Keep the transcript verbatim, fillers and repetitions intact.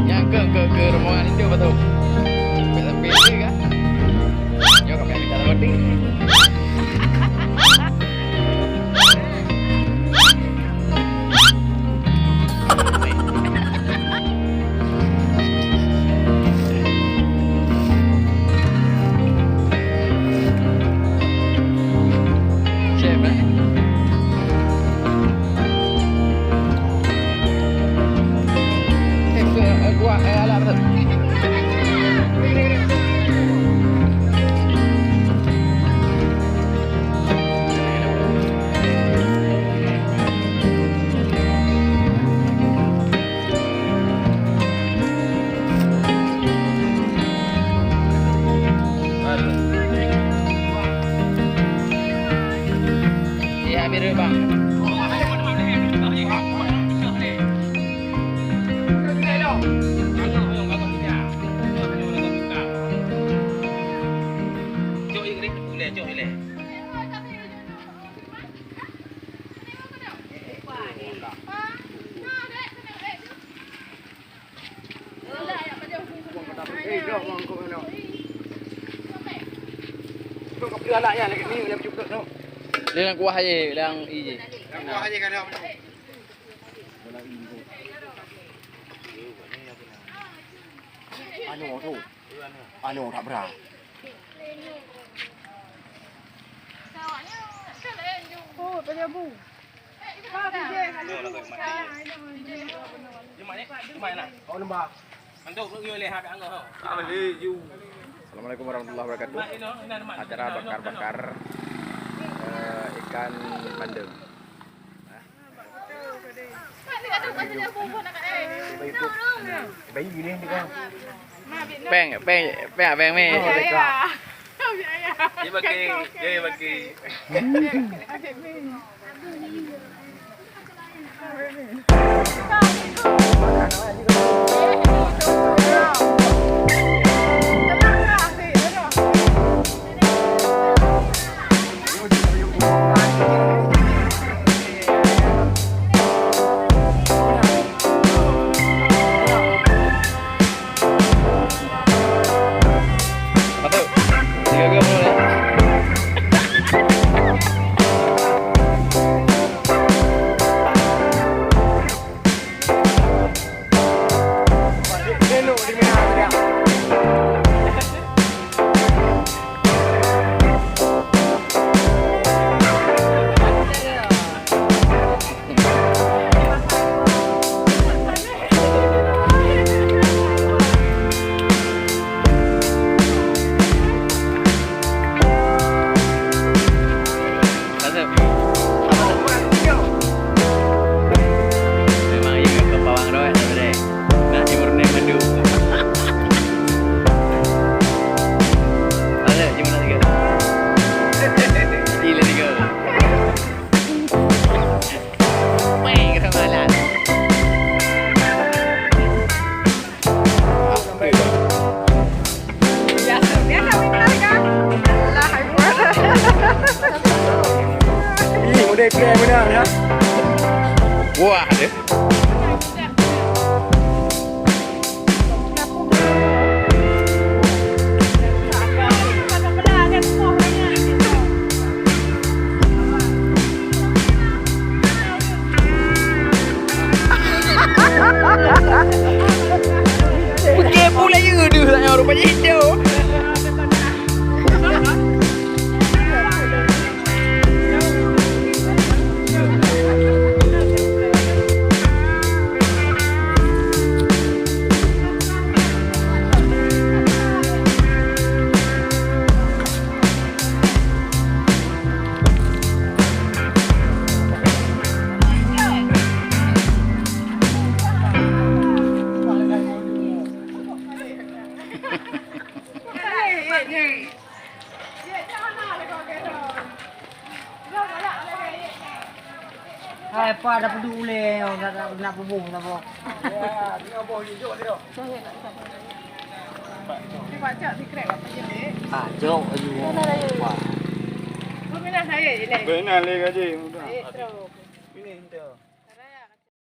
Nyang keu, keu, keu rombongan itu betul. Sampai, sampai kan? Nyoe kami minta roti. Chef, eh? Chef, eh, kuah, eh, alat tu. Iya, biru, Bang. Dia nak kuah aja, yang iji. Anu tu. Anu tak berat. Oh, tadi Abu. Assalamualaikum warahmatullahi wabarakatuh. Acara bakar-bakar, eh, ikan bandeng. Pèng, pèng, pèng, pèng, mè. Dia bagi, dia bagi. Satu, tiga, dua, mulai. Oke, benar ya. Wah, deh. Oke, pula ya deh, saya rupanya hijau. Hai, pa dah peuduek ulèe, nak, nak, nak pubuh saboh. Ah, jok laju. Pa. Peuminah lé gaji muda. Ini ente.